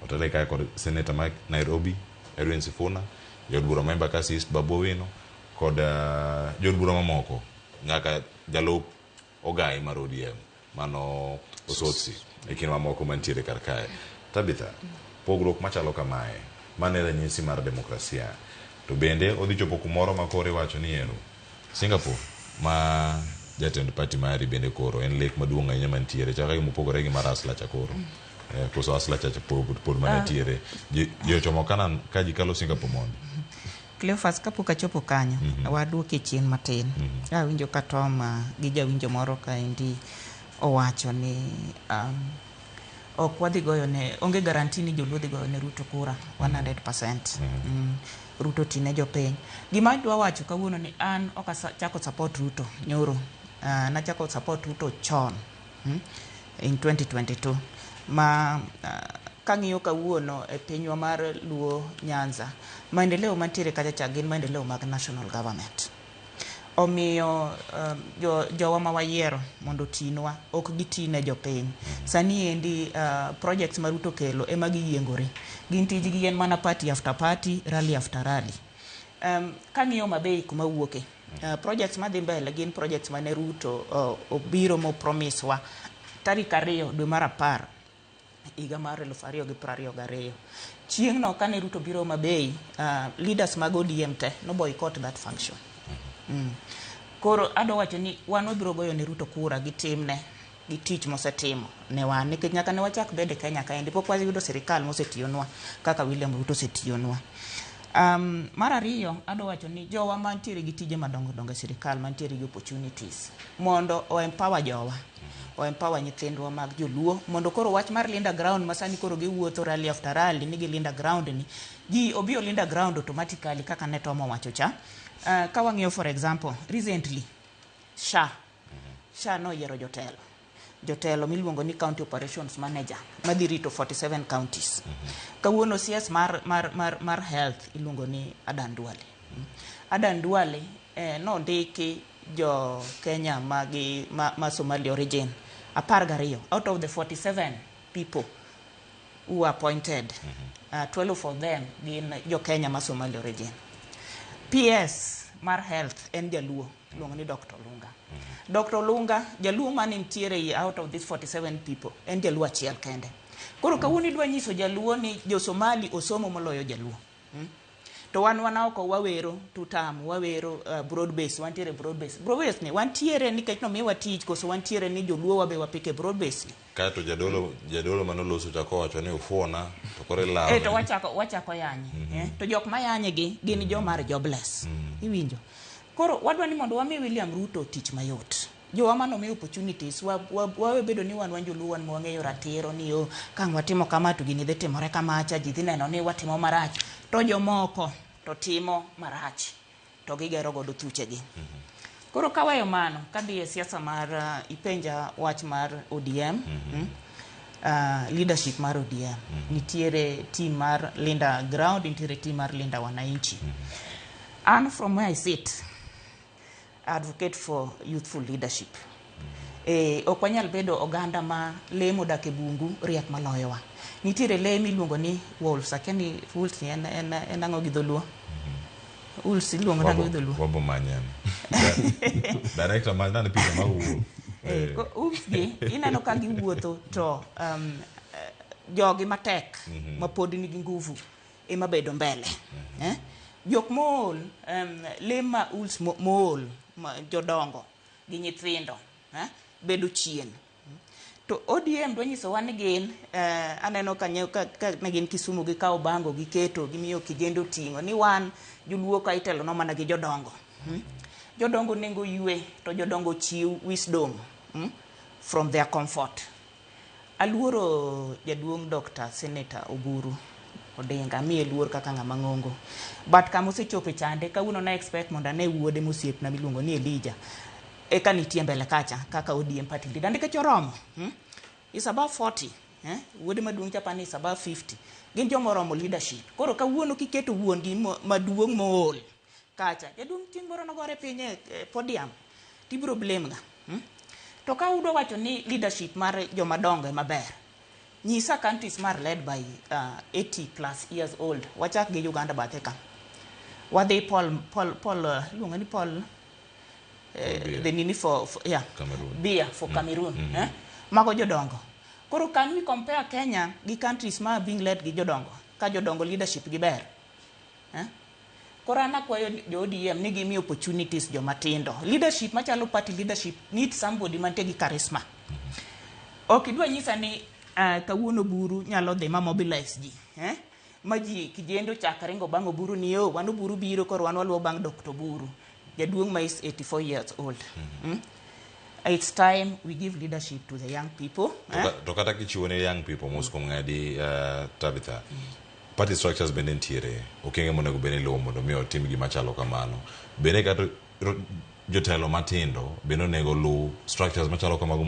Otele kae kod Senator ma Nairobi Edwin Sifuna, jaod bura ma Embakasi East Babu Owino kod jood bura mamoko nyaka jalup ogai mar ODM mano Osotsi e kind mamoko mantiere kar kae. Tabitha, pogruok machalo kamae, mano e ranyisi mar demokrasia. To bende odhi chopo kumoro ma koro iwacho ni ero Singapore ma jatend party mari bende koro en lek maduong' ahinya mantiere chal ka gima opogore gi mar Hustler cha koro. Koso Hustler cha pod mana tiere. Ji ochomo Canaan ka ji kalo Singapore mondi. Cleophas, kapok achopo kanyo, waduoke chien matin. Awinjo ka Tom gi jawinjo moro kaendi owacho ni ok wadhi goyo ne, onge guarantee ni joluo dhi goyo ne Ruto kura 100%. Ruto tine jopiny. Gima adwa wacho kawuono ni an ok achako support Ruto nyoro. Nachako support Ruto chon in 2022 ma kang'iyo kawuono e pinywa mar Luo Nyanza, maendeleo mantiere kacha cha gin maendeleo mag national government. Omiyo jowa ma wayiero mondo otinwa ok giti ne jopiny. Sani endi projects ma Ruto kelo ema giyiengore. Gin tijgi en mana party after party, rally after rally. Kang'iyo Homa Bay kuma wuoke, projects madhi mbele gin projects mane Ruto obiro mo promise wa tarik 2 dwe mar 10 higa mar 2022. Chieng' no kane Ruto biro Homa Bay, leaders mag ODM te no boycott that function. Koro adwa wacho ni wan wabiro goyo ne Ruto kura gi timne gi tich mosetimo ne wan nikech nyaka ne wachak bede Kenya kaendi pok wayudo sirikal mosetiyonwa kaka William Ruto osetiyonwa. Mar ariyo adwa wacho ni jowa mantiere gi tije madongo dongo e sirikal mantiere gi opportunities mondo o empower jowa, o empower nyithindwa mag joluo mondo koro wach mar Linda Ground ma sani koro giwuotho rally after rally ni gi Linda Ground ni ji obi o Linda Ground automatically kaka ne Tom owacho cha. Ka wang'iyo for example recently SHA noyiero jotelo miluongo ni county operations manager madhi rito 47 counties. Kawuono CS mar health iluongo ni Adan Duale. Adan Duale nondiki jo Kenya magi ma Somali origin 12 out of the 47 people who were appointed, 12 of them gin jo Kenya ma Somali origin. PS mar health en jaluo iluongo ni Dr. Olunga. Dr. Olunga jaluo mane nitiere out of these 47 people en jaluo achiel kende. Koro kawuono idwa nyiso jaluo ni jo Somali osomo moloyo jaluo. To wan wan oko wawero tutam, wawero broad base, wantiere broad base. Broad base ni wantiere nikech nomiwa tich koso wantiere ni joluo wabe wapike broad base ni. Kaeto jadolo manoloso cha kowacho ni ufuona to koro ilawe. To wachako yanye. To jok mayanye gi gin joma are jobless. Iwinjo. Koro wadwa ni mondo wami William Ruto tich mayot. Jowa mano mi opportunities wawe bedo ni wan joluo wan mwang'eyo ratiro ni yo ka ang' watimo kama to gini dhi timore kamacha, ji dhi neno ni watimo marach to jomoko to timo marach to gigero godo thuchegi. Koro kaweyo mano kadhi e siasa mar ipenja wach mar ODM, leadership mar ODM, nitiere team mar Linda Ground, nitiere team mar Linda Wananchi. An from where I sit, advocate for youthful leadership. Ok wanyal bedo oganda ma lee modak e bungu riek maloyowa. Nitiere lee miluongo ni wolves, akia ni wolves ni en ang'o gi dholuo? Wolves iluongo nang'o gi dholuo? Wabo manyen. Director ma nane picha mag wolf. Wolves gi ineno ka giwuotho to jogi matek ma pod nigi nguvu ema bedo mbele. Jok mool, lee ma wolves mool, ma jodongo gi nyithindo, bedo chien. To ODM dwa nyisowa ni gin, aneno ka ne gin Kisumu gikawo bango giketo gimiyo kijende oting'o ni wan joluo ka itelonwa mana gi jodongo. Jodongo nengo ywe to jodongo chiw wisdom from their comfort. Aluoro jaduong' Dr. Senator Oburu Odinga, amiye luor kaka ng'ama ng'ongo. But kama osechope chande, kawuono na expect mondo ane wuode mosiepna miluongo ni Elijah. Eka nitie mbele kacha kaka ODM party leader nikech oromo. Is above 40. Wuode maduong' cha pani is above 50. Gin joma oromo leadership. Koro kawuono kiketo wuon gi maduong' mool kacha, jaduong' chieng' moro nogore piny e podium, tibiro blame ng'a? To ka udwa wacho ni leadership mar joma dongo ema ber, Nyisa countries mar led by 80 plus years old. Wachak gi Uganda bathe ka. Wadhi Paul, iluongo ni Paul Biya. The nini for yeah. Cameroon. Biya for Cameroon. Eh? Mago jodongo. Koro can we compare Kenya gi countries ma being led gi jodongo? Ka jodongo leadership gi ber. Eh? Koro an akwayo jo ODM ni gimi opportunities joma tindo. Leadership machalo party leadership need somebody mantie gi charisma. Ok idwa nyisa ni kawuono Oburu nyalo dhi ma mobilize ji. Eh? Ma ji kijendo chak ringo bang' Oburu ni yo wan Oburu biro, koro wan waluwo bang' Dr. Oburu. Jaduong' ma is 84 years old. It's time we give leadership to the young people. Eh? To kata kichiwo ne young people mos kuom ng'adi, Tabitha, party structures bende nitiere okenge monego bed ni iluwo mondo mi otim gima chalo kamano. Bende kata jotelo matindo bende onego luw structures machalo kamago.